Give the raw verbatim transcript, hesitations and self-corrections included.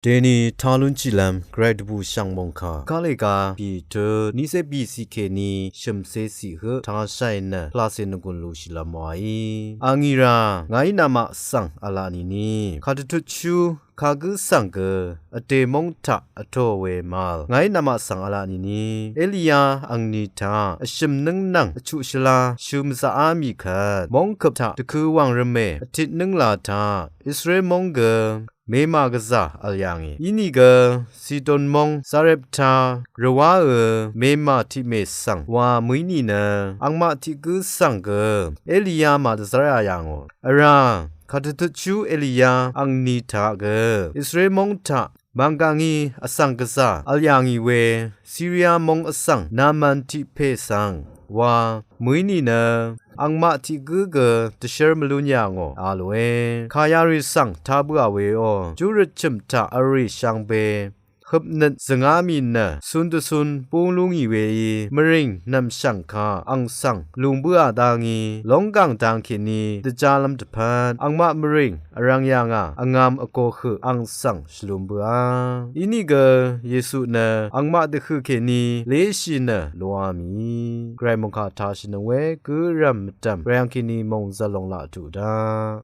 Deni talun chilvm gvray dvbù shv̀ng mòngkà kálèga bì tut nícé bìciq kèní shø̀mcé ciq høq tashai nø pvlacè nvgùn lushìlvm wàí. Angìrà ngàí namaq svng v̄la nìni kàdvtutshú kagǿ svng gø vdè móng taq vtōò we màvl ngàí namaq svng v̄la nìni Eliya angni taq vshø̀m nǿng nvng vchuq shvla shø mvzaqá mì kvt móng køp taq dvkø̄ wàng rvmè vtit nǿng la taq Israel móng gø mema gvzà v̄l yà ngì. Inìgø Sidon móng Zarepta rvwáø mema tiqmè svng wa mø̀í nìnø angmaq tiq gǿ svng gø Eliya màdvzv́rà yà ngò. Vrá kàdvtutshú Eliya angni taq gø Israel móng taq mànggà ngí vsvng gvzà v̄l yà ngì we Siria móng vsvng Naman tiq pè svng wa mø̀í nìnø angmaq tiq gǿ gø dvshv́r mvlún yà ngò a lòe. Kà yarì svng tā bǿà weò júrøt chø̀m taq vrì shvngbe høpnøt zø̀ngá mì nø cun dvcun búng lú ngì weí mvrìng nv̀mshv̀ng kaq ang svng lùng bǿà dá ngí lónggàng dang kèní dvjálv́m dvpvt angmaq mvrìng vrvng yà ngà vngam vgo høq ang svng shvlum bǿà. Inìgø Yesu nø angmaq dvhø̀ kèní léshì nø loá mì. Gvray mòngkà tashìnøng we gǿ rv̀m mvdv̀m gvray ang kèní mòngzv̀l lòng laq tuq daq.